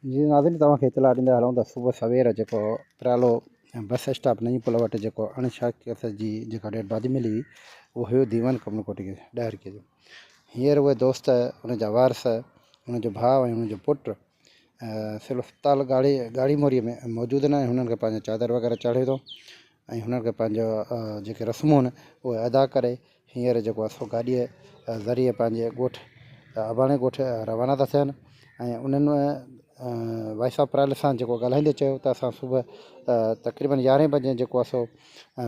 جي ناظرين توهان کي اطلاع ڏيندا هلون ته صبح سوير جيڪو پرالو بس اسٽاپ نئين پل وٽ جيڪو اڻ شاخص جي جيڪا ڊيڊ باڊي ملي هئي اهو هيو ديوان ڪمل ڪوٽ ڏاهرڪي جو هينئر اهي دوست ان جا وارث ان جو ڀاء ۽ ان جو پٽ سول اسپتال ڳاڙهي ڳاڙهي موري ۾ موجود آهن ۽ هنن کي پنهنجو چادر وغيره چاڙهيو اٿئون ۽ هنن کي پنهنجو جيڪي رسمون آهن اهي ادا ڪري هينئر جيڪو آهي سو گاڏيء ذريعي پنهنجي ڳوٺ اباڻي ڳوٺ روانا ٿا ٿين ۽ انهن وائس آف پرائل سان جيڪو ڳالهائيندي چيو ته اسان صبح تقريبن يارهين بجي جيڪو آهي سو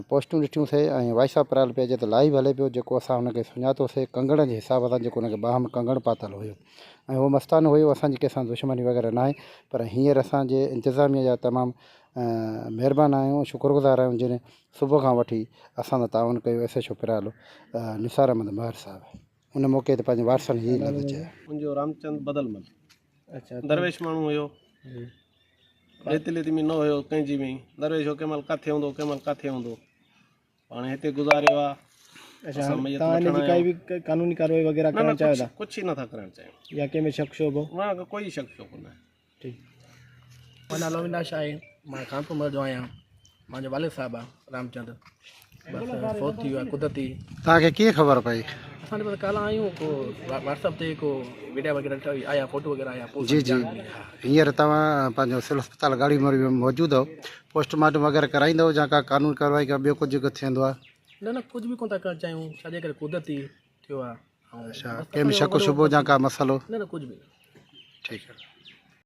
پوسٽون ڏٺيون سي ۽ وائس آف پرائل پيج تي لائيو هلي پيو جيڪو اسان ان کي سڃاتو سي ڪنگڻ جي حساب سان جيڪو ان کي ٻانهن ۾ ڪنگڻ پاتل هيو ۽ هو مستانو هيو اسان جي ڪنهن سان دشمني وغيره ناهي پر هينئر اسان جي انتظاميه جا تمام مهربان آهيون شڪر گذار آهيون جنهن صبح کان وٺي اسان سان تعاون ڪيو S H O Piralo Nisar Ahmed Mahar صاحب ان موقعي تي پنهنجي وارثن هي لفظ چيا. منهنجو رامچند بدل مل درويش ماڻهو هيو ريتي ليتي ۾ نه هيو ڪنهن جي ۾ درويش هو ڪنهن مهل ڪاٿي هوندو ڪنهن مهل ڪاٿي هوندو پاڻ هتي گذاريو آ اچھا توهان هن جي ڪائي به قانوني ڪارروائي وغيره ڪرڻ چاهيو ٿا؟ ڪجهه ئي نٿا ڪرڻ چاهيون. يا ڪنهن ۾ شڪ شبهو؟ نه ڪوئي شڪ شبهو نه. ٺيڪ. منهنجو نالو اويناش آهي مان خانپور مهر جو آهيان منهنجو والد صاحب آ رامچند بس فوت ٿي ويو آ قدرتي. توهان کي ڪيئن خبر پئي؟ اسان بس ڪالهه آيون ڪو واٽس اپ تي ڪو ويڊيا وغيره ڏٺا آيا فوٽو وغيره آيا پوء جي جي هينئر توهان پنهنجو سول اسپتال ڳاڙهي موري ۾ موجود آهو پوسٽ مارٽم وغيره ڪرائيندؤ يا ڪا قانوني ڪارروائي ڪا ٻيو ڪجهه جيڪو ٿيندو آهي؟ نه نه ڪجهه به ڪونه ٿا ڪرڻ چاهيون ڇا جي ڪري قدرتي ٿيو آهي اڇا ڪنهن ۾ شڪ شبهو يا ڪا مسئلو؟ نه نه ڪجهه به نه. ٺيڪ آهي.